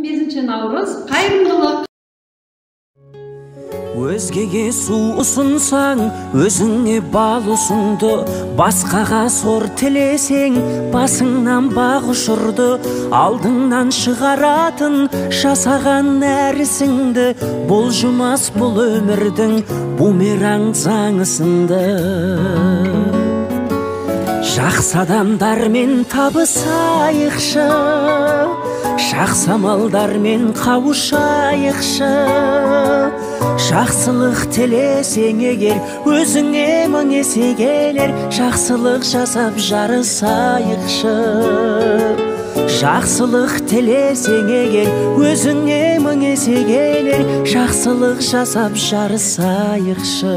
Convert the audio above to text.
15 наурыз қайырымдылық. Өзгеге су ұсынсаң, өзіңе бал ұсынды. Басқаға сор тілесең, басыңнан бақ ұшырды. Алдыңнан шығаратын жасаған нәрсіңді, бұлжымас бұл өмірдің бумеранг заңысынды. Жақсы адамдармен табысайықшы, жақсы амалдармен қауышайықшы. Жақсылық тілесең егер, өзіңе мың есе келер. Жақсылық жасап жарысайықшы. Жақсылық тілесең егер, өзіңе мың есе келер. Жақсылық жасап жарысайықшы.